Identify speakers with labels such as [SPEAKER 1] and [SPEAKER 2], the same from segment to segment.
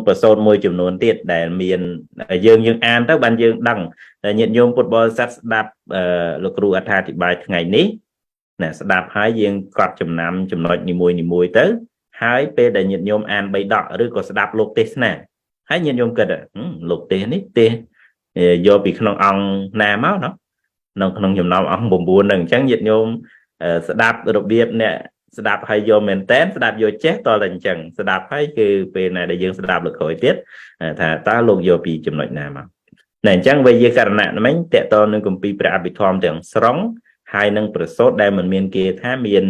[SPEAKER 1] ប្រសូតមួយចំនួនទៀតដែលមានយើងយើងអានទៅបានយើងដឹងតែញាតិញោមពុទ្ធបរិស័ទស្ដាប់លោកគ្រូអត្ថាធិប្បាយថ្ងៃនេះណាស្ដាប់ហើយយើងកត់ចំណាំចំណុចនីមួយនីមួយទៅហើយពេលដែលញាតិញោមអានបីដកឬក៏ស្ដាប់លោកទេសនាហើយញាតិញោមគិតលោកទេសនេះទេសយកពីក្នុងអង្គណាមកណោះនៅក្នុងចំណោមអង្គ9ហ្នឹងអញ្ចឹងញាតិញោមស្ដាប់របៀបអ្នកស្ដាប់ហើយយកមែនតែនស្ដាប់យកចេះតតែអញ្ចឹងស្ដាប់ហើយគឺពេលណាដែលយើងស្ដាប់លើក្រោយទៀតថាតើលោកយកពីចំណុចណាមកណែអញ្ចឹងវេយ្យាករណៈមិញតកតនឹងគម្ពីរព្រះអភិធម្មទាំងស្រុងហើយនឹងប្រសូតដែលមិនមានគេថាមាន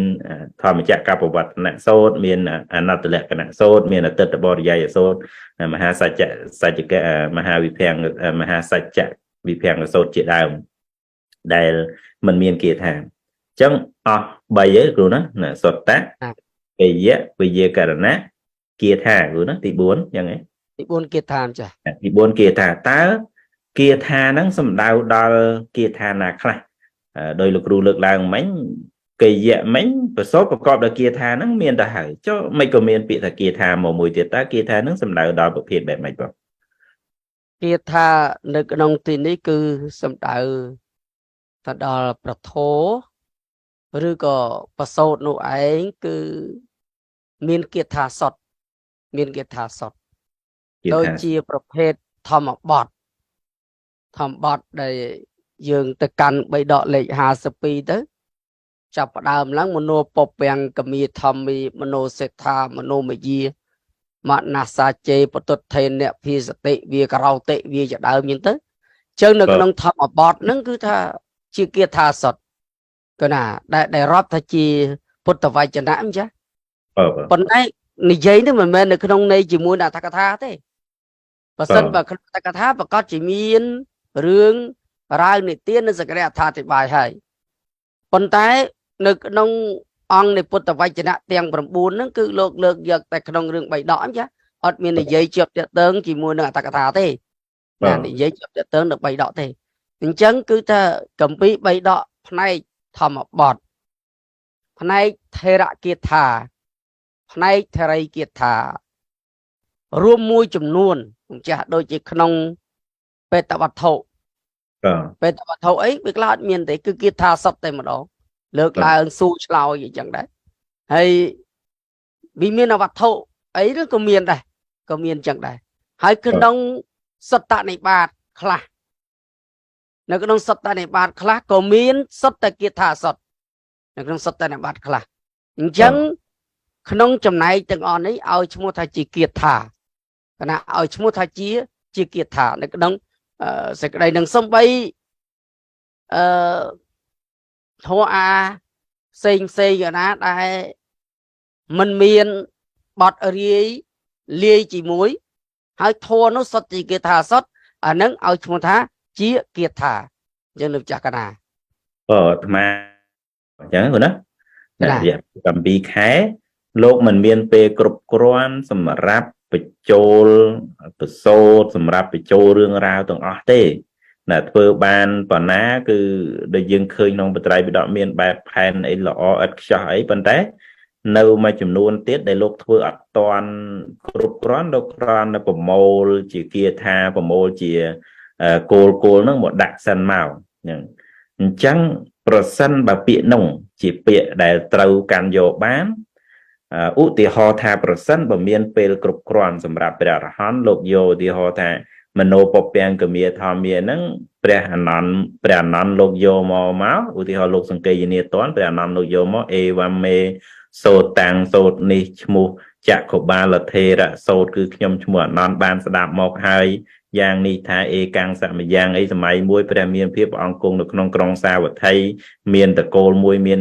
[SPEAKER 1] ធម្មចក្រកបវត្តនសូត្រមានអនត្តលក្ខណៈសូត្រមានអតិតបរិយាយសូត្រមហាសច្ចសច្ចកមហាវិភាំងមហាសច្ចវិភាំងសូត្រជាដើមដែលមិនមានគេថាអញ្ចឹងអស់3ឯងគ្រូណាណាសតៈពេយៈវិយករណៈគាថាគ្រូណាទី4អញ្ចឹងឯង
[SPEAKER 2] ទី4គាថាចា
[SPEAKER 1] ទី4គាថាតើគាថាហ្នឹងសំដៅដល់គាថាណាខ្លះដោយលោកគ្រូលើកឡើងមិញកិយៈមិញប្រសូតប្រកបដោយគាថាហ្នឹងមានទៅហើយចុះមិនក៏មានពាក្យថាគាថាមកមួយទៀតតើគាថាហ្នឹងសំដៅដល់ប្រភេទបែបម៉េចបង
[SPEAKER 2] គាថានៅក្នុងទីនេះគឺសំដៅទៅដល់ប្រធោឬក៏ប្រសូតនោះឯងគឺមានគាថាសតមានគាថាសតដូចជាប្រភេទធម្មបទធម្មបទដែលយើងទៅកាន់បីដកលេខ52ទៅចាប់ផ្ដើមឡើងមនោពពាំងកមាធម្មីមនោសេដ្ឋាមនោមយាមនសាជេបតុថេនភាសតិវាករោតិវាជាដើមអញ្ចឹងទៅចឹងនៅក្នុងធម្មបទហ្នឹងគឺថាជាគាថាសតកណាដែលរាប់ថាជាពុទ្ធវចនៈអញ្ចឹងប៉ុន្តែនិយាយនេះមិនមែននៅក្នុងន័យជាមួយនឹងអត្ថកថាទេបើសិនបើក្នុងអត្ថកថាប្រកាសជាមានរឿងរាវនិទាននិងសក្តិអត្ថាធិប្បាយហើយប៉ុន្តែនៅក្នុងអង្គនៃពុទ្ធវចនៈទាំង9ហ្នឹងគឺលោកលើកយកតែក្នុងរឿងបីដកអញ្ចឹងអត់មាននិយាយជាប់តាក់ទងជាមួយនឹងអត្ថកថាទេណានិយាយជាប់តាក់ទងនឹងបីដកទេអញ្ចឹងគឺថាកម្ពីបីដកផ្នែកធម្មបទផ្នែកថេរគាថាផ្នែកថេរីគាថារួមមួយចំនួនម្ចាស់ដូចជាក្នុងបេតវត្ថុបេតវត្ថុអីវាខ្លះអត់មានទេគឺគាថាសតតែម្ដងលើកឡើងសួរឆ្លើយអញ្ចឹងដែរហើយវាមានវត្ថុអីឬក៏មានដែរក៏មានអញ្ចឹងដែរហើយក្នុងសត្តនិបាតខ្លះនៅក្នុងសត្តនិបាតខ្លះក៏មានសត្តគាថាសតនៅក្នុងសត្តនិបាតខ្លះអញ្ចឹងក្នុងចំណែកទាំងអស់នេះឲ្យឈ្មោះថាជាគាថាគណៈឲ្យឈ្មោះថាជាជាគាថានៅក្នុងសេចក្តីនឹងសំបីអឺធម៌អាផ្សេងផ្សេងយ៉ាងណាដែលមិនមានបត់រាយលាយជាមួយហើយធម៌នោះសុទ្ធជាគាថាសុទ្ធអានឹងឲ្យឈ្មោះថាជាគាថាអញ្ចឹងលោកចាស់កណា
[SPEAKER 1] បើអាត្មាអញ្ចឹងណារយៈ7ខែលោកមិនមានពេលគ្រប់គ្រាន់សម្រាប់បញ្ចូលប្រសូតសម្រាប់បញ្ចូលរឿងរ៉ាវទាំងអស់ទេណាធ្វើបានប៉ុណ្ណាគឺដូចយើងឃើញក្នុងបត្រៃបិដកមានបែបផែនអីល្អឥតខ្ចោះអីប៉ុន្តែនៅមួយចំនួនទៀតដែលលោកធ្វើអត់តាន់គ្រប់គ្រាន់លោកគ្រាន់តែប្រមូលជាគាថាប្រមូលជាគោលគោលហ្នឹងមកដាក់សិនមកហ្នឹងអញ្ចឹងប្រសិនបើពាក្យនោះជាពាក្យដែលត្រូវកាន់យកបានឧទាហរណ៍ថាប្រសិនបើមានពេលគ្រប់គ្រាន់សម្រាប់ព្រះអរហន្តលោកយកឧទាហរណ៍ថាមโนពពាំងកមាធម្មាហ្នឹងព្រះអនន្តព្រះអនន្តលោកយកមកមកឧទាហរណ៍លោកសង្កេយនាតនព្រះអនន្តលោកយកមកអេវ៉ាមេសូត្រតាំងសូត្រនេះឈ្មោះចក្ខុបាលថេរៈសូត្រគឺខ្ញុំឈ្មោះអនន្តបានស្ដាប់មកហើយយ៉ាងនេះថាអេកាំងសមយ៉ាងអីសម័យមួយព្រះមានភាពព្រះអង្គគង់នៅក្នុងក្រុងសាវត្ថីមានតកូលមួយមាន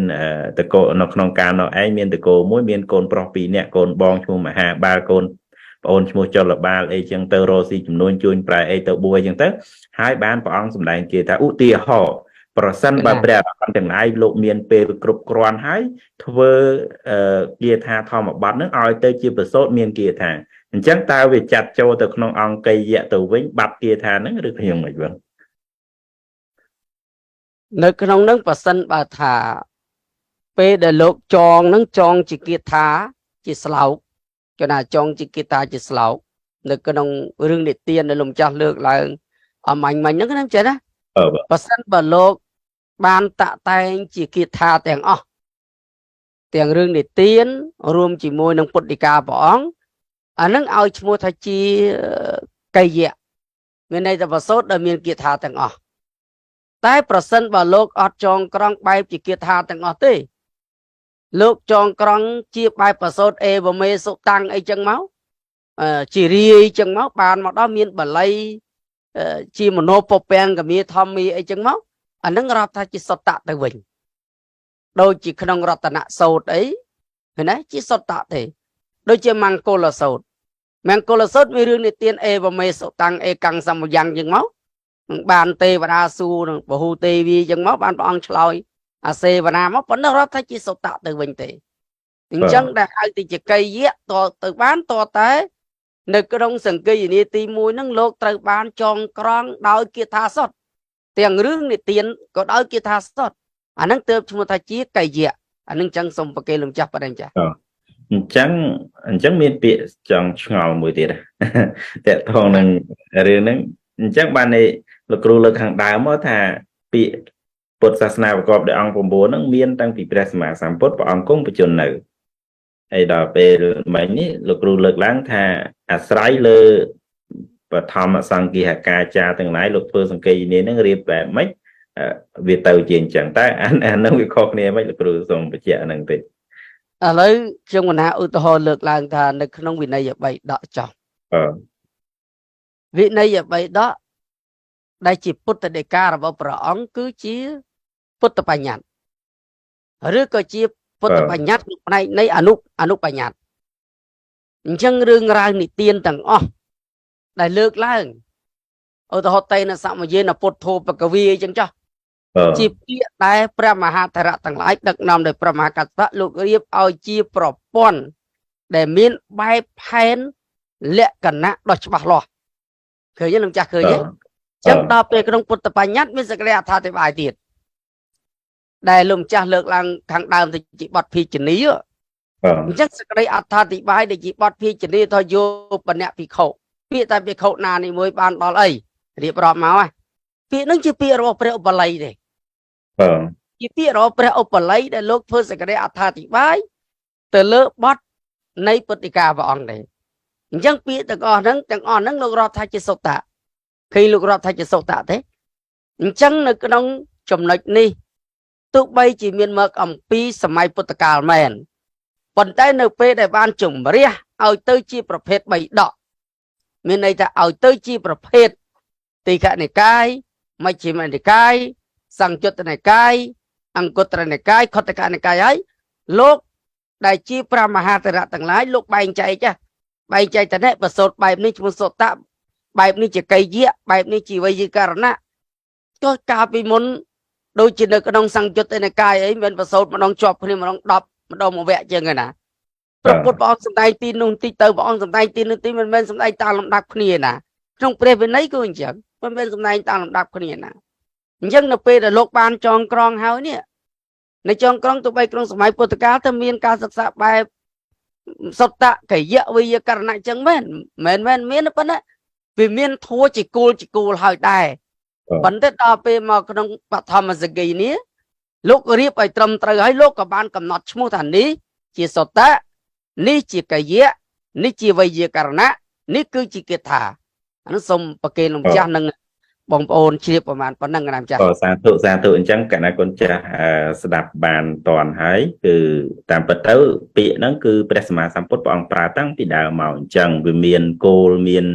[SPEAKER 1] តកូលនៅក្នុងកាលនោះឯងមានតកូលមួយមានកូនប្រុស2នាក់កូនបងឈ្មោះមហាបាលកូនប្អូនឈ្មោះចលបាលអីចឹងទៅរកស៊ីចំនួនជួញប្រែអីទៅបួយចឹងទៅហើយបានព្រះអង្គសម្ដែងគេថាឧទាហរណ៍ប្រសិនបើព្រះអរហន្តទាំងឡាយលោកមានពេលគ្រប់គ្រាន់ហើយធ្វើគាថាធម្មបទនឹងឲ្យទៅជាប្រសូតមានគាថាអញ្ចឹងតើវាចាត់ចូលទៅក្នុងអង្គកិយៈទៅវិញបាត់គាថាហ្នឹងឬខ្ញុំមិនវិញ
[SPEAKER 2] នៅក្នុងហ្នឹងប្រសិនបើថាពេលដែលលោកចងហ្នឹងចងជាគាថាជាស្លោកគេណាចងជាគាថាជាស្លោក នៅក្នុងរឿងនិទានដែលលោកម្ចាស់លើកឡើងអមាញ់មិញហ្នឹងណាចេះណា បើសិនបើលោកបានតាក់តែងជាគាថាទាំងអស់ទាំងរឿងនិទានរួមជាមួយនឹងពុទ្ធដីកាព្រះអង្គអានឹងឲ្យឈ្មោះថាជាកិយៈមានន័យថាប្រសូតដែលមានគាថាទាំងអស់តែប្រសិនបើលោកអត់ចងក្រងបែបជាគាថាទាំងអស់ទេលោកចងក្រងជាបែបប្រសូតអេវមេសុតាំងអីចឹងមកជារាយចឹងមកបានមកដល់មានបាលីជាមโนពពាំងកមាធម្មីអីចឹងមកអានឹងរាប់ថាជាសតៈទៅវិញដូចជាក្នុងរតនសោតអីឃើញទេជាសតៈទេដូចជាមង្គលសោតមង្គលសោតមានរឿងនិទានអេវមេសុតាំងអេកាំងសមយ៉ាងចឹងមកបានទេវតាសួរនឹងពហុទេវីចឹងមកបានព្រះអង្គឆ្លើយអាសេវនាមកប៉ុណ្ណោះរាប់ថាជាសតៈទៅវិញទេអញ្ចឹងដែលហៅទៅជាកិយៈតទៅបានតតែនៅក្នុងសង្គយនាទី1ហ្នឹងលោកត្រូវបានចងក្រងដោយគាថាសុទ្ធទាំងរឿងនិទានក៏ដោយគាថាសុទ្ធអាហ្នឹងទើបឈ្មោះថាជាកិយៈអាហ្នឹងចឹងសូមប្រគេនលោកម្ចាស់បដិញ្ចា
[SPEAKER 1] អញ្ចឹងមានពាក្យចង់ឆ្ងល់មួយទៀតតកថងនឹងរឿងហ្នឹងអញ្ចឹងបាននេះលោកគ្រូលើកខាងដើមមកថាពាក្យពុទ្ធសាសនាប្រកបដោយអង្គ9ហ្នឹងមានតាំងពីព្រះសម្មាសម្ពុទ្ធព្រះអង្គគង់បច្ចុប្បន្ននៅហើយដល់ពេលមិញនេះលោកគ្រូលើកឡើងថាអាស្រ័យលើបឋមសង្ឃិហកាចារទាំងឡាយលោកធ្វើសង្កេយនាហ្នឹងរៀបបែបម៉េចវាទៅជាអញ្ចឹងតែអាហ្នឹងវាខុសគ្នាម៉េចលោកគ្រូសូមបញ្ជាក់អាហ្នឹងតិច
[SPEAKER 2] ឥឡូវខ្ញុំកណាឧទាហរណ៍លើកឡើងថានៅក្នុងវិន័យបិដកចោះវិន័យបិដកដែលជាពុទ្ធដីការបស់ព្រះអង្គគឺជាពុទ្ធបញ្ញត្តិឬក៏ជាពុទ្ធបញ្ញត្តិផ្នែកនៃអនុបញ្ញត្តិអញ្ចឹងរឿងរ៉ាវនិទានទាំងអស់ដែលលើកឡើងឧទាហរណ៍តេនសមយេនពុទ្ធោបកវីអញ្ចឹងចោះជាពាក្យដែលព្រះមហាថរៈទាំងឡាយដឹកនាំដោយព្រះមហាកស្សពៈលោករៀបឲ្យជាប្រព័ន្ធដែលមានបែបផែនលក្ខណៈដ៏ច្បាស់លាស់ឃើញទេលោកចាស់ឃើញទេចឹងដល់ពេលក្នុងពុទ្ធបញ្ញត្តិមានសេចក្តីអត្ថាធិប្បាយទៀតដែលលោកម្ចាស់លើកឡើងខាងដើមទៅជាបទភិជនីអញ្ចឹងសេចក្តីអត្ថាធិប្បាយដែលជាបទភិជនីថាយោបនៈភិក្ខុពាក្យតែភិក្ខុណានេះមួយបានដល់អីរៀបរាប់មកពាក្យនឹងជាពាក្យរបស់ព្រះឧបល័យទេជាពាក្យរបស់ព្រះឧបល័យដែលលោកធ្វើសេចក្តីអត្ថាធិប្បាយទៅលើបទនៃពុទ្ធិកាព្រះអង្គទេអញ្ចឹងពាក្យទាំងអស់ហ្នឹងលោករាប់ថាជាសុតៈឃើញលោករាប់ថាជាសុតៈទេអញ្ចឹងនៅក្នុងចំណុចនេះទោះបីជាមានមកអំពីសម័យពុទ្ធកាលមែនប៉ុន្តែនៅពេលដែលបានជំរះឲ្យទៅជាប្រភេទ3ដកមានន័យថាឲ្យទៅជាប្រភេទទីខនិកាយមជ្ឈិមនិកាយសង្យុត្តនិកាយអង្គត្រនិកាយខុទ្ទកនិកាយហើយលោកដែលជាព្រះមហាថរៈទាំងឡាយលោកបែងចែកបែងចែកតនេះប្រសូតបែបនេះឈ្មោះសុតៈបែបនេះជាកិយៈបែបនេះជាវេយ្យាករណៈចុះកាលពីមុនដូចជានៅក្នុងសង្យុត្តនិកាយអីមិនប្រសូតម្ដងជាប់គ្នាម្ដង10ម្ដងមួយវគ្គជាងឯណាព្រះពុទ្ធព្រះអង្គសម្ដែងទីនោះតិចទៅព្រះអង្គសម្ដែងទីនោះទីមិនមែនសម្ដែងតាមលំដាប់គ្នាណាក្នុងព្រះវិន័យក៏អញ្ចឹងមិនមែនសម្ដែងតាមលំដាប់គ្នាណាអញ្ចឹងនៅពេលដែលលោកបានចងក្រងហើយនេះនៅចងក្រងទោះបីក្នុងសម័យពុទ្ធកាលទៅមានការសិក្សាបែបសុតៈកយៈវិយករណៈអញ្ចឹងមែនមិនមែនមានប៉ុណ្ណាវាមានធัวជាគោលជាគោលហើយដែរប៉ុន្តែដល់ពេលមកក្នុងបឋមសង្គីនេះលោករៀបឲ្យត្រឹមត្រូវហើយលោកក៏បានកំណត់ឈ្មោះថានេះជាសុតៈនេះជាកយៈនេះជាវេយ្យាករណៈនេះគឺជាគាថាអានោះសូមប្រគេនលោកម្ចាស់និងបងប្អូនជ្រាបប្រហែលប៉ុណ្ណឹងណាម្ចាស់
[SPEAKER 1] សាធុសាធុអញ្ចឹងកណ្ណាគុណចាស់ស្ដាប់បានតន់ហើយគឺតាមពិតទៅពាក្យហ្នឹងគឺព្រះសម្មាសម្ពុទ្ធព្រះអង្គប្រើតាំងពីដើមមកអញ្ចឹងវាមានគោលមាន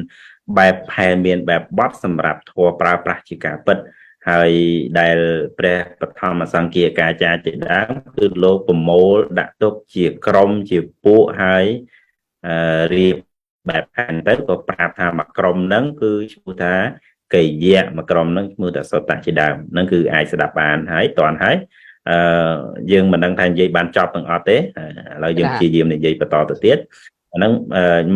[SPEAKER 1] បែបផែនមានបែបបទសម្រាប់ធម៌ប្រើប្រាស់ជាការពិតហើយដែលព្រះបឋមសង្ឃាកាចារជាដើមគឺលោកប្រមូលដាក់ទុកជាក្រុមជាពួកហើយរៀបបែបផែនទៅក៏ប្រាប់ថាមួយក្រុមហ្នឹងគឺឈ្មោះថាកិយៈមួយក្រុមហ្នឹងឈ្មោះថាសុតៈជាដើមហ្នឹងគឺអាចស្ដាប់បានហើយតន់ហើយយើងមិនដឹងថានិយាយបានចប់ទាំងអត់ទេឥឡូវយើងព្យាយាមនិយាយបន្តទៅទៀតអាហ្នឹង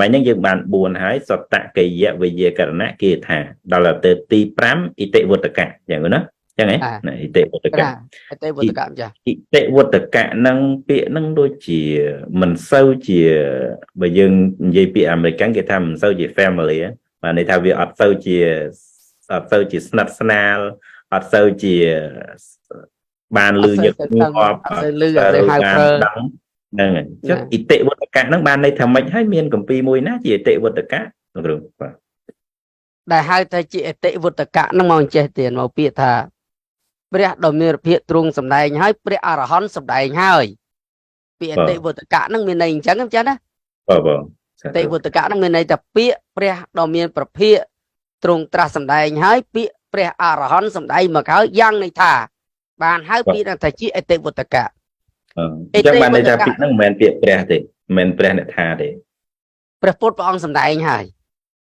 [SPEAKER 1] មិញហ្នឹងយើងបាន4ហើយសុតៈកិយៈវិយករណៈគាថាដល់ទៅទី5អិតិវុត្តកៈយ៉ាងណា ចឹងហ៎ណាឥតិវុត្តកៈ
[SPEAKER 2] ឥតិវុត្តកៈចា
[SPEAKER 1] ឥតិវុត្តកៈនឹងពាក្យនឹងដូចជាមិនសូវជាបើយើងនិយាយពាក្យអាមេរិកគេថាមិនសូវជា family បាទន័យថាវាអត់សូវជាស្និទ្ធស្នាលអត់សូវជាបានលឺញឹកញាប់
[SPEAKER 2] អត់សូវលឺអត់សូវហៅប្រើ
[SPEAKER 1] ហ្នឹងហើយចុះឥតិវុត្តកៈហ្នឹងបានន័យថាម៉េចហើយមានកម្ពីមួយណាជាឥតិវុត្តកៈលោកគ្រូបាទ
[SPEAKER 2] ដែលហៅថាជាឥតិវុត្តកៈហ្នឹងមកចេះទៀតមកពាក្យថាព្រះដ៏មានភិក្ខទ្រង់សម្ដែងហើយព្រះអរហន្តសម្ដែងហើយពាក្យឥតិវុត្តកៈហ្នឹងមានន័យអញ្ចឹងចាណា
[SPEAKER 1] បាទបាទ
[SPEAKER 2] ឥតិវុត្តកៈហ្នឹងមានន័យថាពាក្យព្រះដ៏មានប្រភិក្ខទ្រង់ត្រាស់សម្ដែងហើយពាក្យព្រះអរហន្តសម្ដែងមកហើយយ៉ាងន័យថាបានហៅពាក្យហ្នឹងថាជាឥតិវុត្តកៈ
[SPEAKER 1] អញ្ចឹងបានន័យថាពាក្យហ្នឹងមិនមែនពាក្យព្រះទេមិនមែនព្រះអ្នកថាទេ
[SPEAKER 2] ព្រះពុទ្ធព្រះអង្គសម្ដែងហើយ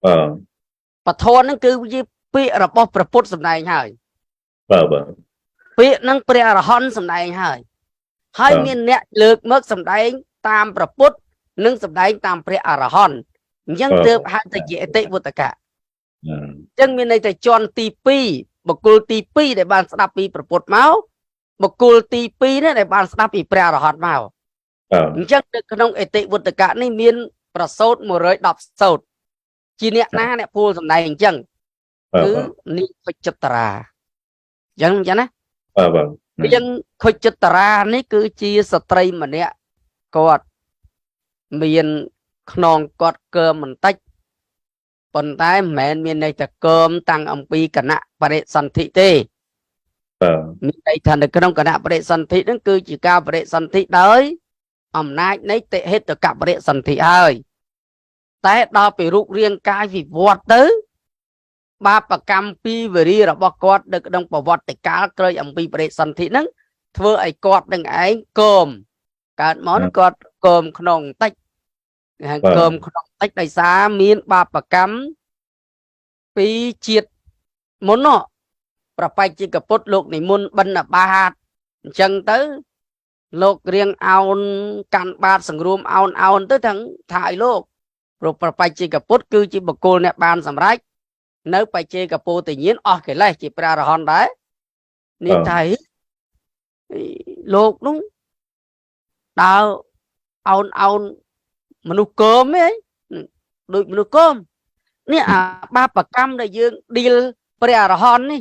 [SPEAKER 1] បាទ
[SPEAKER 2] ពធហ្នឹងគឺជាពាក្យរបស់ព្រះពុទ្ធសម្ដែងហើយ
[SPEAKER 1] បាទបាទ
[SPEAKER 2] ពាក្យហ្នឹងព្រះអរហន្តសម្ដែងហើយហើយមានអ្នកលើកមកសម្ដែងតាមព្រះពុទ្ធនិងសម្ដែងតាមព្រះអរហន្តអញ្ចឹងទើបហៅទៅជាឥតិវុត្តកៈអញ្ចឹងមានន័យថាជាន់ទី2បុគ្គលទី2ដែលបានស្ដាប់ពីព្រះពុទ្ធមកបុគ្គលទី2នេះដែលបានស្ដាប់ពីព្រះអរហន្តមកអញ្ចឹងនៅក្នុងឥតិវុត្តកៈនេះមានប្រសូត110សូត្រជាអ្នកណាអ្នកពូលសម្ដែងអញ្ចឹងគឺនាងខុជ្ជតរាអញ្ចឹងអញ្ចឹងណា
[SPEAKER 1] បាទ
[SPEAKER 2] នាងខុជ្ជតរានេះគឺជាស្ត្រីម្នាក់គាត់មានខ្នងគាត់កើមបន្តិចប៉ុន្តែមិនមែនមានន័យថាកើមតាំងអំពីគណៈបរិសន្ធិទេ
[SPEAKER 1] បាទ
[SPEAKER 2] មានន័យថានៅក្នុងគណៈបរិសន្ធិហ្នឹងគឺជាការបរិសន្ធិដោយអំណាចនៃតិហេតុកបរិសន្ធិហើយតែដល់ពីរូបរាងកាយវិវត្តទៅបាបកម្មពីវរីរបស់គាត់នៅក្នុងប្រវត្តិកាលក្រោយអំពីបរិសន្ធិហ្នឹងធ្វើឲ្យគាត់នឹងឯងកើមកើតមកហ្នឹងគាត់កើមក្នុងតិចកើមក្នុងតិចដោយសារមានបាបកម្មពីជាតិមុននោះប្របែកជាកពុតលោកនិមន្តបិណ្ឌបាតអញ្ចឹងទៅលោករៀងអោនកាន់បាតសង្រួមអោនអោនទៅទាំងថាឲ្យលោកព្រោះប្របែកជាកពុតគឺជាបុគ្គលអ្នកបានសម្រេចនៅបច្ចេកពោធិញ្ញាណអស់កិលេសជាព្រះអរហន្តដែរនេះថាលោកនោះដើរអោនអោនមនុស្សកើមឯងដូចមនុស្សកើមនេះអាបាបកម្មដែលយើងឌីលព្រះអរហន្តនេះ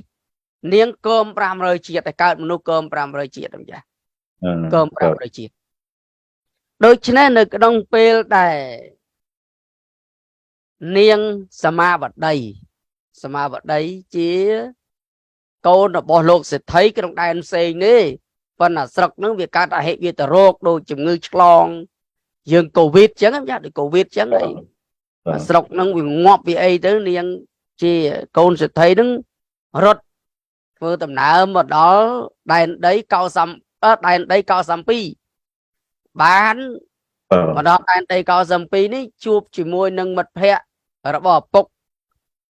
[SPEAKER 2] នាងកើម500ជាតិតែកើតមនុស្សកើម500ជាតិហ្នឹងចាកើម500ជាតិដូច្នេះនៅក្នុងពេលដែលនាងសមាវតីសមាវតីជាកូនរបស់លោកសេដ្ឋីក្នុងដែនផ្សេងនេះប៉ុន្តែស្រុកហ្នឹងវាកើតអហិវាតរោគដូចជំងឺឆ្លងយើងកូវីដចឹងចាដូចកូវីដចឹងអីស្រុកហ្នឹងវាងាប់វាអីទៅនាងជាកូនសេដ្ឋីហ្នឹងរត់ធ្វើដំណើរមកដល់ដែនដី90ដែនដី92បានមកដល់ដែនដី92នេះជួបជាមួយនឹងមិត្តភ័ក្តិរបស់ឪពុក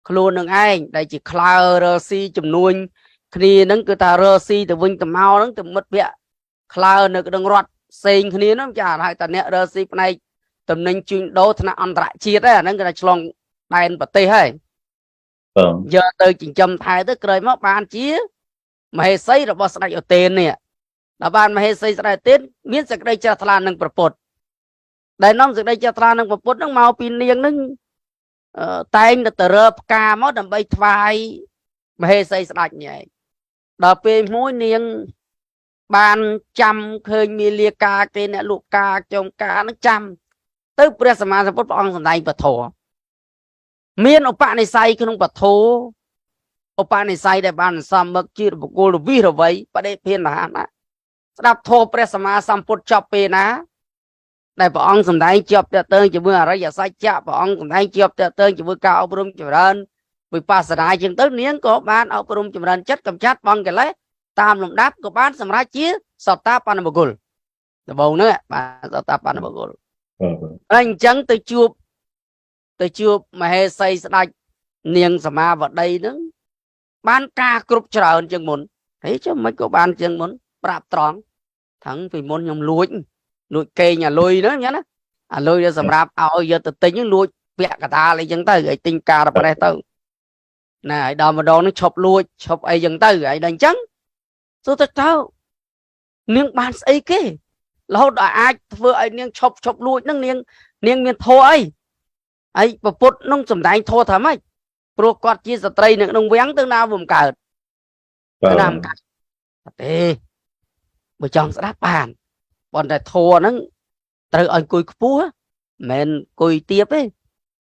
[SPEAKER 2] ខ្លួននឹងឯងដែលជាក្លើរស៊ីចំនួនគ្នានឹងគឺថារស៊ីទៅវិញទៅមកហ្នឹងទៅមិត្តភ័ក្តិក្លើនៅក្នុងរដ្ឋផ្សេងគ្នាហ្នឹងចាហៅថាអ្នករស៊ីផ្នែកតំណែងជួញដូរថ្នាក់អន្តរជាតិហ្នឹងអាហ្នឹងគេថាឆ្លងដែនប្រទេសហើយ
[SPEAKER 1] បាទ
[SPEAKER 2] យកទៅចិញ្ចឹមថែទៅក្រោយមកបានជាមហេសីរបស់ស្ដេចអូតេននេះដល់បានមហេសីស្ដេចអូតេនមានសេចក្តីជ្រះថ្លានឹងប្រពុតដែលនាំសេចក្តីជ្រះថ្លានឹងប្រពុតហ្នឹងមកពីនាងហ្នឹងតែងទៅរើផ្កាមកដើម្បីថ្វាយមហេសីស្ដេចនេះឯងដល់ពេលមួយនាងបានចាំឃើញមាលាកាគេអ្នកលក់កាចុងកានឹងចាំទៅព្រះសម្មាសម្ពុទ្ធព្រះអង្គសម្ដែងពធមានឧបនិស្ស័យក្នុងពធឧបនិស្ស័យដែលបានសំមឹកជាបុគ្គលរវិរវៃបដិភានរហណាស្ដាប់ធម៌ព្រះសម្មាសម្ពុទ្ធចប់ពេលណាដែលព្រះអង្គសម្ដែងជាប់តើជាមួយអរិយសច្ចៈព្រះអង្គសម្ដែងជាប់តើជាមួយការអប់រំចម្រើនវិបស្សនាជាងទៅនាងក៏បានអប់រំចម្រើនចិត្តកម្ចាត់បងកិលេសតាមលំដាប់ក៏បានសម្រេចជាសតតាបណ្ណបុគ្គលដំបូងហ្នឹងបានសតតាបណ្ណបុគ្គលហើយអញ្ចឹងទៅជួបមហេសីស្ដេចនាងសមាវតីហ្នឹងបានការគ្រប់ច្រើនជាងមុនហេចុះមិនក៏បានជាងមុនប្រាប់ត្រង់ថងពីមុនខ្ញុំលួចកេងអាលុយហ្នឹងអញ្ចឹងណាអាលុយដែលសម្រាប់ឲ្យយកទៅទិញលួចពាក់កដាលអីចឹងទៅឲ្យទិញការប្រេះទៅ ណាឲ្យដល់ម្ដងនឹងឈប់លួចឈប់អីចឹងទៅហើយដល់អញ្ចឹងសួរទៅតើនាងបានស្អីគេរហូតដល់អាចធ្វើឲ្យនាងឈប់ឈប់លួចនឹងនាងនាងមានធម៌អីហើយពពុទ្ធនឹងសំដែងធម៌ថាម៉េចព្រោះគាត់ជាស្ត្រីនៅក្នុងវាំងទៅណាវាមិនកើត
[SPEAKER 1] បាទ
[SPEAKER 2] ទៅណាមិនកើតអត់ទេបើចង់ស្ដាប់បានប៉ុន្តែធម៌ហ្នឹងត្រូវឲ្យអង្គុយខ្ពស់មិនមែនអង្គុយទាបទេ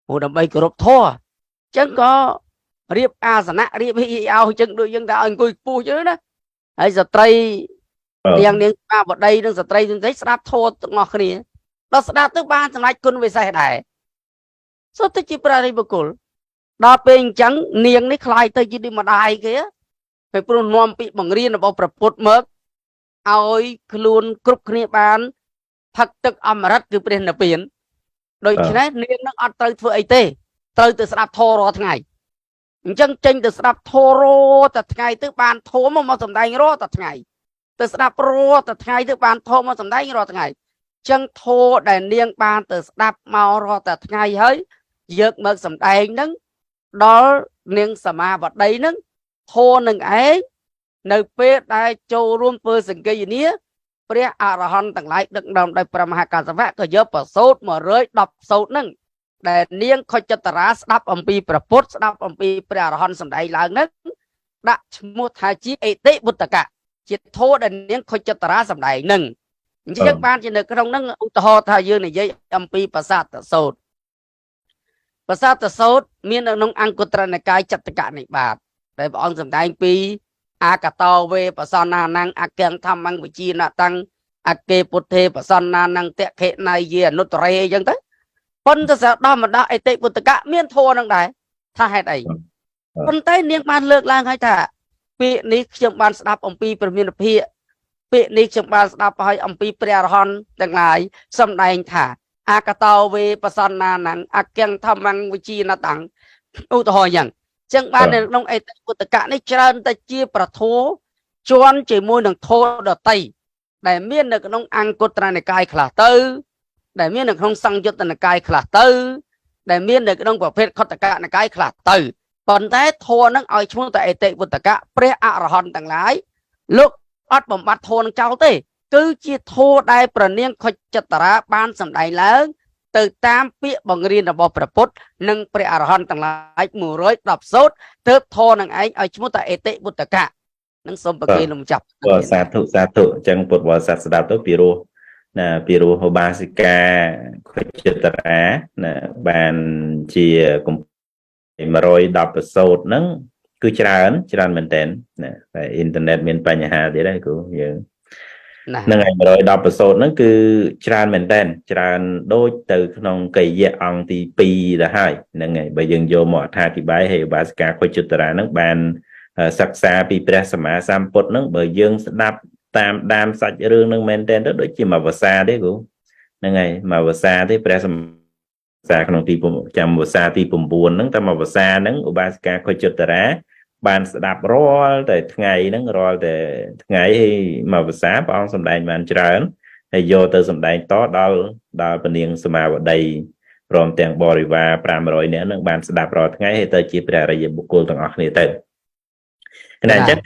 [SPEAKER 2] ព្រោះដើម្បីគោរពធម៌អញ្ចឹងក៏រៀបអាសនៈរៀបអីឲ្យអញ្ចឹងដូចយើងថាឲ្យអង្គុយខ្ពស់អញ្ចឹងណាហើយស្ត្រី
[SPEAKER 1] បាទ
[SPEAKER 2] ទាំងនាងស្មាបតីនិងស្ត្រីផ្សេងៗស្ដាប់ធម៌ទាំងអស់គ្នាដល់ស្ដាប់ទៅបានសម្រេចគុណវិសេសដែរសុទ្ធតែជាព្រះរិយបុគ្គលដល់ពេលអញ្ចឹងនាងនេះคล้ายទៅជាដូចម្ដាយគេពេលព្រោះនាំពាក្យបង្រៀនរបស់ព្រះពុទ្ធមកឲ្យខ្លួនគ្រប់គ្នាបានផឹកទឹកអមរិតគឺព្រះនិព្វានដូច្នេះនាងនឹងអត់ត្រូវធ្វើអីទេត្រូវទៅស្ដាប់ធម៌រាល់ថ្ងៃអញ្ចឹងចេញទៅស្ដាប់ធម៌រាល់តែថ្ងៃទៅបានធម៌មកសម្ដែងរាល់តែថ្ងៃ ទៅស្ដាប់រាល់តែថ្ងៃទៅបានធម៌មកសម្ដែងរាល់ថ្ងៃចឹងធម៌ដែលនាងបានទៅស្ដាប់មករាល់តែថ្ងៃហើយយកមកសម្ដែងហ្នឹងដល់នាងសមាវតីហ្នឹងធម៌នឹងឯងនៅពេលដែលចូលរួមធ្វើសង្កេយនាព្រះអរហន្តទាំងឡាយដឹកនាំដោយព្រះមហាកាសវៈក៏យកប្រសូត110សូត្រហ្នឹងដែលនាងខុចចិត្តរាស្ដាប់អំពីព្រះពុទ្ធស្ដាប់អំពីព្រះអរហន្តសម្ដែងឡើងហ្នឹងដាក់ឈ្មោះថាជាអតិវុត្តកៈ ជាធម៌ដែលនាងខុចចិត្តរាសម្ដែងនឹងអញ្ចឹងបានជានៅក្នុងហ្នឹងឧទាហរណ៍ថាយើងនិយាយអំពីប្រាសាទសោតប្រាសាទសោតមាននៅក្នុងអង្គត្រនិកាយចតកនិបាតដែលព្រះអង្គសម្ដែងពីអាកតោវេបសន្នានੰអគੰធម្មងវិជាណតាំងអកេពុទ្ធេបសន្នានੰតខេណៃយេអនុត្តរេអញ្ចឹងទៅប៉ុន្តែសដោះមកដល់អតិពុត្តកៈមានធម៌នឹងដែរថាហេតុអីប៉ុន្តែនាងបានលើកឡើងហើយថា ពាក្យនេះខ្ញុំបានស្ដាប់អំពីព្រះមានភិក្ខពាក្យនេះខ្ញុំបានស្ដាប់ហើយអំពីព្រះអរហន្តទាំងឡាយសម្ដែងថាអាកតោវេបសន្នានੰអគੰធម្មងវិជាណតាំងឧទាហរណ៍យ៉ាងអញ្ចឹងបាននៅក្នុងអេតិពុត្តកៈនេះច្រើនតែជាប្រធោជន់ជាមួយនឹងធោដតីដែលមាននៅក្នុងអង្គត្រនិកាយខ្លះទៅដែលមាននៅក្នុងសង្យុត្តនិកាយខ្លះទៅដែលមាននៅក្នុងប្រភេទខុទ្ទកនិកាយខ្លះទៅប៉ុន្តែធម៌នឹងឲ្យឈ្មោះតែអតិវុត្តកៈព្រះអរហន្តទាំងឡាយលោកអត់បំបត្តិធម៌នឹងចោលទេ គឺជាធម៌ដែលប្រនាងខុចចិត្តរាបានសម្ដែងឡើង ទៅតាមពាក្យបង្រៀនរបស់ព្រះពុទ្ធនិងព្រះអរហន្តទាំងឡាយ110សូត្រទើបធម៌នឹងឯងឲ្យឈ្មោះតែអតិវុត្តកៈនឹងសូមប្រគេនលោកម្ចាស់
[SPEAKER 1] បាទសាធុសាធុអញ្ចឹងពុទ្ធបរិស័ទស្ដាប់ទៅពីរោះណាពីរោះឧបាសិកាខុចត្តរាណាបានជាកំ110ប្រសូតហ្នឹងគឺច្រើនច្រើនមែនតើណាតែអ៊ីនធឺណិតមានបញ្ហាទៀតហើយគ្រូយើង
[SPEAKER 2] ណា
[SPEAKER 1] ហ្នឹងហើយ110ប្រសូតហ្នឹងគឺច្រើនមែនតើច្រើនដូចទៅក្នុងកិយៈអង្គទី2ទៅហើយហ្នឹងហើយបើយើងយកមកអត្ថាធិប្បាយហើយឧបាសិកាខុចត្តរាហ្នឹងបានសិក្សាពីព្រះសម្មាសម្ពុទ្ធហ្នឹងបើយើងស្ដាប់តាមដានសាច់រឿងហ្នឹងមែនតើទៅដូចជាមួយវសាទេគ្រូហ្នឹងហើយមួយវសាទេព្រះសម្សាក្នុងទីចាំវសាទី9ហ្នឹងតែមួយវសាហ្នឹងឧបាសិកាខុចត្តរាបានស្ដាប់រាល់តែថ្ងៃហ្នឹងរាល់តែថ្ងៃហើយមួយវសាព្រះអង្គសម្ដែងបានច្រើនហើយយកទៅសម្ដែងតដល់ដល់ពនាងសមាវតីព្រមទាំងបរិវារ500នាក់ហ្នឹងបានស្ដាប់រាល់ថ្ងៃហើយទៅជាព្រះអរិយបុគ្គលទាំងអស់គ្នាទៅខណៈអញ្ចឹង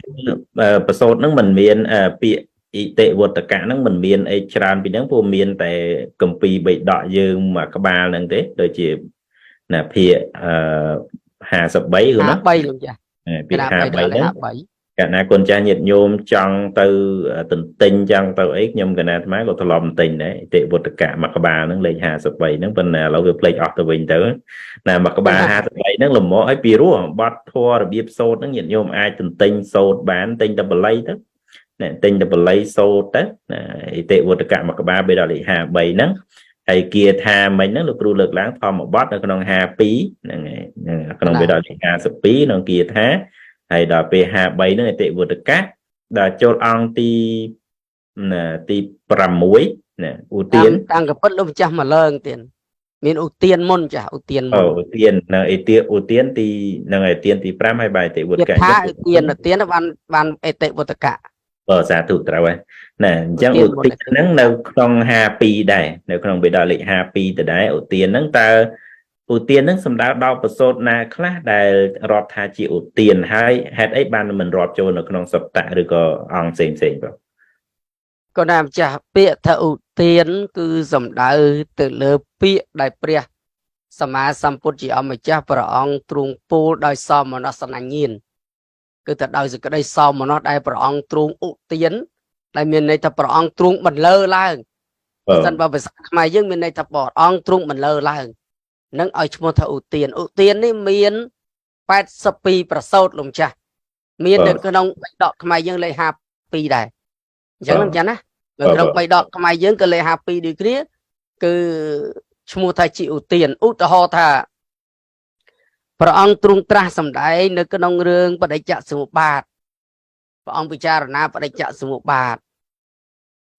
[SPEAKER 1] ប្រសូតហ្នឹងមិនមានពាក្យអិតិវត្តកៈហ្នឹងមិនមានអីច្រើនពីហ្នឹងព្រោះមានតែគម្ពីរបិដកយើងមួយក្បាលហ្នឹងទេដូចជាណាភាគអឺ53គឺណា
[SPEAKER 2] 53លោកចាស់
[SPEAKER 1] ពាក្យ53ហ្នឹង
[SPEAKER 2] 53
[SPEAKER 1] កាលណាគុណចាស់ញាតិញោមចង់ទៅទន្ទិញចង់ទៅអីខ្ញុំកណាអាត្មាក៏ធ្លាប់ទន្ទិញដែរអិតិវត្តកៈមួយក្បាលហ្នឹងលេខ53ហ្នឹងប៉ុន្តែឥឡូវវាភ្លេចអស់ទៅវិញទៅណាមួយក្បាល53ហ្នឹងលំមកឲ្យពីរោះបត់ធម៌របៀបសូត្រហ្នឹងញាតិញោមអាចទន្ទិញសូត្របានទិញតែបល័យទៅណាទិញតែបល័យសូត្រទៅណាអិតិវត្តកៈមួយក្បាលបីដល់លេខ53ហ្នឹងហើយគាថាមិញហ្នឹងលោកគ្រូលើកឡើងធម្មបទនៅក្នុង52ហ្នឹងហើយក្នុងពេលដល់លេខ52ក្នុងគាថាហើយដល់ពេល53ហ្នឹងអតិវត្តកៈដល់ចូលអង្គទីណាទី6ណាឧទាន
[SPEAKER 2] តាំងកពិតលោកម្ចាស់មកលើងទៀតមានឧទានមុនចាស់ឧទានមុន
[SPEAKER 1] ឧទាននៅអតិឧទានទីនឹងឧទានទី5ហើយបាយអតិវត្តកៈ
[SPEAKER 2] ថាឧទានឧទានបានបានអតិវត្តកៈ
[SPEAKER 1] បើសាធុត្រូវហើយណាអញ្ចឹងឧទានហ្នឹងនៅក្នុង52ដែរនៅក្នុងបេដកលេខ52ដដែលឧទានហ្នឹងតើ ឧទាននឹងសំដៅដល់ប្រសូតណាខ្លះដែលរាប់ថាជាឧទានហើយហេតុអីបានមិនរាប់ចូលនៅក្នុងសត្តៈឬក៏អង្គផ្សេងផ្សេងបង
[SPEAKER 2] ក៏ណាម្ចាស់ពាក្យថាឧទានគឺសំដៅទៅលើពាក្យដែលព្រះសម្មាសម្ពុទ្ធជាអម្ចាស់ព្រះអង្គទ្រង់ពោលដោយសមនស្សនញ្ញាណគឺទៅដោយសេចក្តីសមនស្សដែលព្រះអង្គទ្រង់ឧទានដែលមានន័យថាព្រះអង្គទ្រង់បន្លឺឡើងបើសិនបើភាសាខ្មែរយើងមានន័យថាព្រះអង្គទ្រង់បន្លឺឡើងនឹងឲ្យឈ្មោះថាឧទានឧទាននេះមាន82ប្រសូតលោកម្ចាស់មាននៅក្នុងបិដកខ្មែរយើងលេខ52ដែរអញ្ចឹងលោកម្ចាស់ណានៅក្នុងបិដកខ្មែរយើងក៏លេខ52ដូចគ្នាគឺឈ្មោះថាជាឧទានឧទាហរណ៍ថាព្រះអង្គទ្រង់ត្រាស់សម្ដែងនៅក្នុងរឿងបដិច្ចសមុបាទព្រះអង្គពិចារណាបដិច្ចសមុបាទ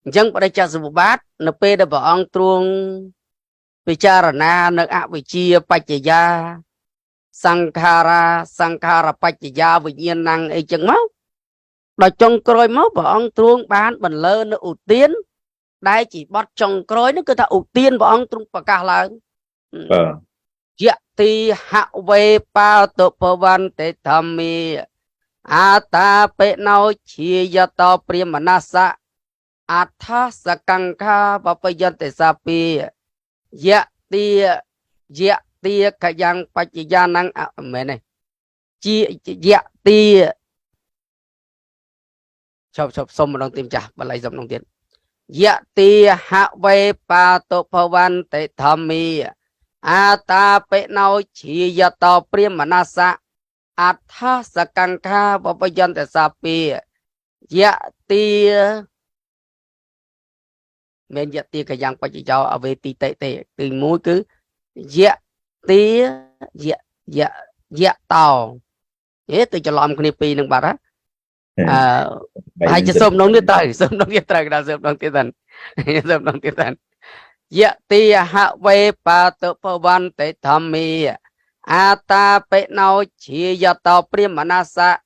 [SPEAKER 2] អញ្ចឹងបដិច្ចសមុបាទនៅពេលដែលព្រះអង្គទ្រង់ពិចារណានៅអវិជ្ជាបច្ចយាសង្ខារាសង្ខារបច្ចយាវិញ្ញាណังអីចឹងមកដល់ចុងក្រោយមកព្រះអង្គទ្រង់បានបន្លឺនៅឧទានដែលជាបទចុងក្រោយនោះគឺថាឧទានព្រះអង្គទ្រង់ប្រកាសឡើង
[SPEAKER 1] បាទ
[SPEAKER 2] យតិហវេបាតុភវន្តិធម្មាអាតាបិណោជាយតោព្រាមនស្សៈអដ្ឋសកង្ខាបបយន្តិសាពីយតិយតិកយ៉ាងបច្ចយានងអមែនទេជាយតិឈប់ឈប់សុំម្ដងទៀតម្ចាស់បល័យសុំម្ដងទៀតយតិហវេបាតុភវន្តិធម្មាអាតាបិណោជាយតោព្រាមនស្សៈអដ្ឋសកង្ខាបបយន្តសាពីយតិមានយតិកយ៉ាងបច្ចយោអវេទីតិទេទី1គឺយតិយយយតោហេទៅច្រឡំគ្នាពីរនឹងបាត់ហ៎អឺហើយจะសុំនងនេះត្រូវសុំនងនេះត្រូវដល់សុំនងទៀតតាសុំនងទៀតតាយតិហវេបាតុភវន្តិធម្មាអាតាបិណោជាយតោព្រាមនស្សៈ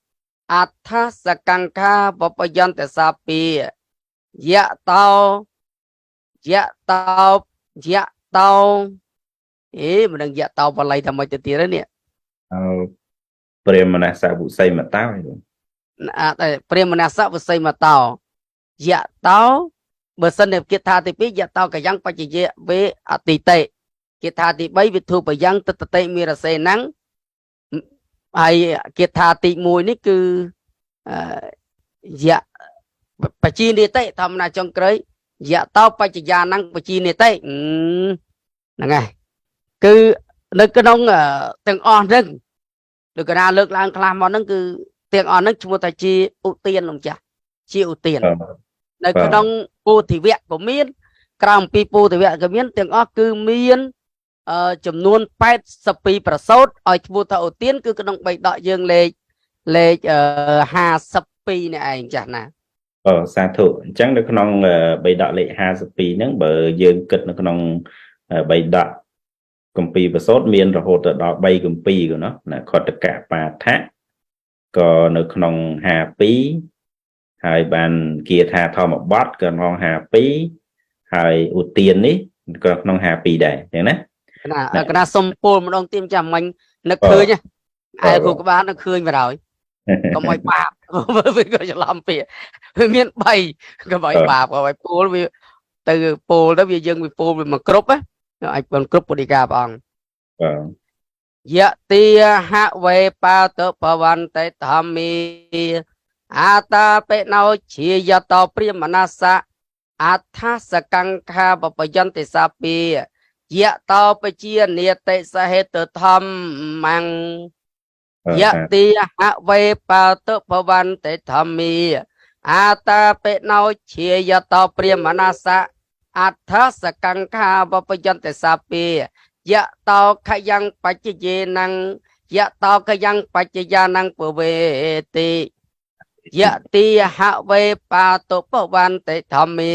[SPEAKER 2] អដ្ឋសកង្ខាបបយន្តសាពីយតោយតោយតោអេមិនដឹងយតោបល័យថាម៉េចទៅទៀតនេះ
[SPEAKER 1] អើព្រាមនស្សវុសីមតោ
[SPEAKER 2] អត់ព្រាមនស្សវុសីមតោយតោបើសិនជាគិថាទី2យតោកយ៉ាងបច្ចយៈវេអតិតិគិថាទី3វិធុបយ៉ាងទតតិមេរសេនងហើយគិថាទី1នេះគឺយៈបជានិតិធម្មតាចុងក្រោយយៈតោបច្ចយានងបជានិតិហ្នឹងហើយគឺនៅក្នុងទាំងអស់ហ្នឹងលោកកណាលើកឡើងខ្លះមកហ្នឹងគឺទាំងអស់ហ្នឹងឈ្មោះថាជាឧទានលោកចាស់ជាឧទាននៅក្នុងពោធិវៈក៏មានក្រៅអំពីពោធិវៈក៏មានទាំងអស់គឺមានចំនួន82ប្រសូតឲ្យឈ្មោះថាឧទានគឺក្នុងបៃដកយើងលេខ52នេះឯងចាស់ណា
[SPEAKER 1] អឺសាធុអញ្ចឹងនៅក្នុងបៃដកលេខ52ហ្នឹងបើយើងគិតនៅក្នុងបៃដកគម្ពីរប្រសូតមានរហូតទៅដល់3គម្ពីរកណោះណាខតកបាថៈក៏នៅក្នុង52ហើយបានគាថាធម្មបទក៏ក្នុង52ហើយឧទាននេះក៏ក្នុង52ដែរអញ្ចឹងណា
[SPEAKER 2] ណាកណាសុំពោលម្ដងទៀតចាំមិញនឹកឃើញឯគ្រូក្បាលនឹកឃើញបណ្ដោយកុំឲ្យបាបវាក៏ច្រឡំពាក្យវាមាន3កុំឲ្យបាបកុំឲ្យពោលវាទៅពោលទៅវាយើងវាពោលវាមកគ្រប់ណាឲ្យមិនគ្រប់ពុទ្ធិកាព្រះអង្គ
[SPEAKER 1] បាទ
[SPEAKER 2] យតិហវេបាតុភវន្តិធម្មាអាតាបិណោជាយតោព្រាមនស្សៈអដ្ឋសកង្ខាបបយន្តិសាពីយតោបជានិតិសហេតុធម្មੰយតិហវេបាតុភវន្តិធម្មាអាតាបិណោជាយតោព្រាមនស្សៈអដ្ឋសកង្ខាបបយន្តិសាពីយតោខយ៉ាងបច្ចយេនងយតោខយ៉ាងបច្ចយានងពវេតិយតិហវេបាតុភវន្តិធម្មា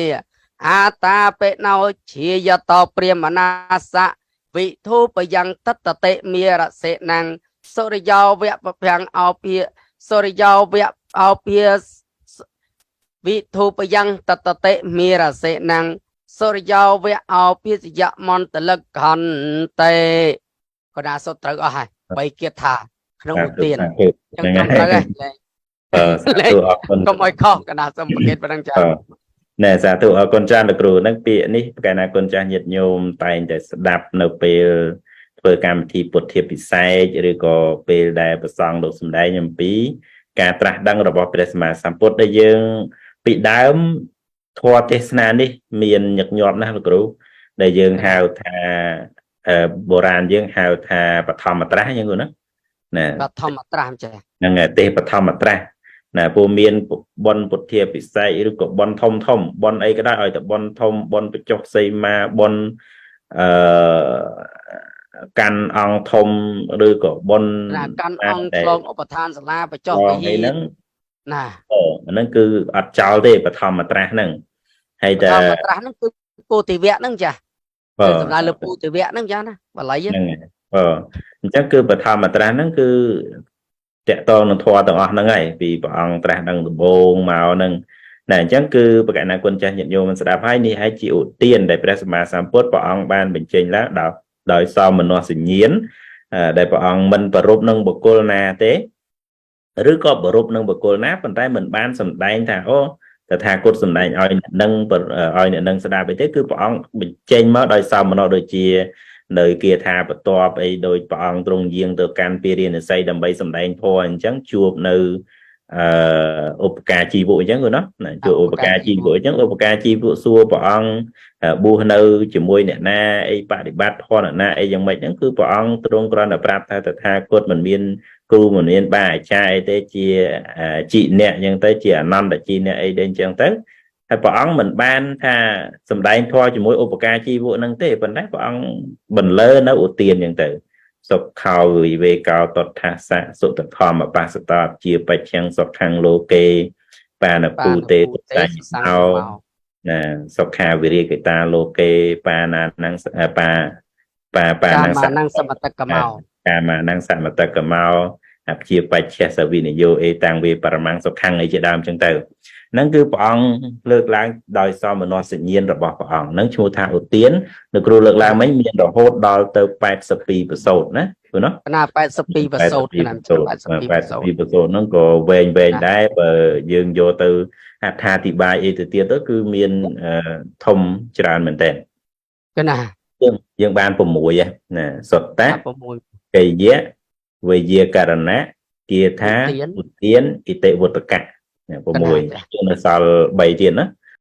[SPEAKER 2] អាតាបិណោជាយតោព្រាមនស្សៈវិធូបយ៉ាងតតតិមេរសេនងសុរិយោវៈពភាំងអោភាសុរិយោវៈអោភាវិធូបយ៉ាងតតតិមេរសេនងសុរិយោវៈអោភាសយមន្តលក្ខន្តិ កណាសុទ្ធត្រូវអស់ហើយ3គាថាក្នុងឧទានចឹង
[SPEAKER 1] ហ្នឹង
[SPEAKER 2] ត្រឹមត្រូវ
[SPEAKER 1] ហើយ
[SPEAKER 2] ហើយ
[SPEAKER 1] អឺសាធុអរគុណ
[SPEAKER 2] កុំឲ្យខុសកណាសូមប្រកេតប៉ុណ្ណឹងចា
[SPEAKER 1] អឺណែសាធុអរគុណច្រើនលោកគ្រូហ្នឹងពាក្យនេះកាលណាគុណចាស់ញាតិញោមតែងតែស្ដាប់នៅពេលធ្វើកម្មវិធីពុទ្ធាពិសេសឬក៏ពេលដែលព្រះសង្ឃលោកសម្ដែងអំពី ការត្រាស់ដឹងរបស់ព្រះសម្មាសម្ពុទ្ធដែលយើងពីដើមធម៌ទេសនានេះមានញឹកញាប់ណាស់លោកគ្រូដែលយើងហៅថាបុរាណយើងហៅថាបឋមត្រាស់យ៉ាងណាណា
[SPEAKER 2] បឋមត្រាស់ចា
[SPEAKER 1] ហ្នឹងហើយទេសបឋមត្រាស់ណាពូមានបុណ្យពុទ្ធាពិសេសឬក៏បុណ្យធំធំបុណ្យអីក៏ដោយឲ្យតែបុណ្យធំបុណ្យបញ្ចុះសីមាបុណ្យអឺកាន់អង្គធំឬក៏បុណ្យ
[SPEAKER 2] ណាកាន់អង្គឆ្លងឧបឋានសាលាបញ្ចុះវិហារ
[SPEAKER 1] ហ្នឹង
[SPEAKER 2] ណា
[SPEAKER 1] អូហ្នឹងគឺអត់ចោលទេបឋមត្រាស់ហ្នឹងហើយតែ
[SPEAKER 2] បឋមត្រាស់ហ្នឹងគឺពោធិវៈហ្នឹងចា
[SPEAKER 1] បាទ
[SPEAKER 2] សម្ដៅលើពោធិវៈហ្នឹងចាណាបាលី
[SPEAKER 1] ហ្នឹងហើយបាទអញ្ចឹងគឺបឋមត្រាស់ហ្នឹងគឺតកតងនឹងធម៌ទាំងអស់ហ្នឹងហើយពីព្រះអង្គត្រាស់ដឹងដំបូងមកហ្នឹងណាអញ្ចឹងគឺបកណាគុណចាស់ញាតិញោមមិនស្ដាប់ហើយនេះហើយជាឧទានដែលព្រះសម្មាសម្ពុទ្ធព្រះអង្គបានបញ្ចេញឡើងដោយសោមនស្សញ្ញាណដែលព្រះអង្គមិនប្រពនឹងបុគ្គលណាទេឬក៏ប្រពនឹងបុគ្គលណាប៉ុន្តែមិនបានសម្ដែងថាអូតថាគតសម្ដែងឲ្យអ្នកនឹងឲ្យអ្នកនឹងស្ដាប់អីទេគឺព្រះអង្គបញ្ចេញមកដោយសោមនស្សដូចជានៅគាថាបន្ទាប់អីដោយព្រះអង្គទ្រង់យាងទៅកាន់ពារាណសីដើម្បីសម្ដែងធម៌អញ្ចឹងជួបនៅឧបការជីវៈអញ្ចឹងណាជួបឧបការជីវៈអញ្ចឹងឧបការជីវៈសួរព្រះអង្គបួសនៅជាមួយអ្នកណាអីបដិបត្តិធម៌អ្នកណាអីយ៉ាងម៉េចហ្នឹងគឺព្រះអង្គទ្រង់គ្រាន់តែប្រាប់ថាតថាគតមិនមានគ្រូមិនមានបាអាចារ្យអីទេជាជីអ្នកអញ្ចឹងទៅជាអនន្តជីអ្នកអីទេអញ្ចឹងទៅហើយព្រះអង្គមិនបានថាសម្ដែងធម៌ជាមួយឧបការជីវៈហ្នឹងទេប៉ុន្តែព្រះអង្គបន្លឺនៅឧទានអញ្ចឹងទៅសុខោវិវេកោតថាសៈសុតធម្មបស្សតោជាបច្ចឹងសុខੰលោកេបានពូទេសញ្ញោណាសុខាវិរិយកតាលោកេបាណានੰបាបាបានੰ
[SPEAKER 2] សមតកមោ
[SPEAKER 1] កាមានੰសមតកមោអព្យាបច្ចសវិនិយោអេតាំងវេបរមੰសុខੰអីជាដើមចឹងទៅហ្នឹងគឺព្រះអង្គលើកឡើងដោយសមនស្សញ្ញាណរបស់ព្រះអង្គហ្នឹងឈ្មោះថាឧទាននៅគ្រូលើកឡើងមិញមានរហូតដល់ទៅ82ប្រសូតណាព្រោះណា
[SPEAKER 2] ណា82ប្រសូតណា82ប្រសូត
[SPEAKER 1] 82ប្រសូតហ្នឹងក៏វែងវែងដែរបើយើងយកទៅអត្ថាធិប្បាយអីទៅទៀតទៅគឺមានធំច្រើនមែនតើ
[SPEAKER 2] កណា
[SPEAKER 1] យើងបាន6ណាសុតៈកិយៈវេយាករណៈគាថាឧទានអិតិវុត្តកៈ6នៅសល់3ទៀតណា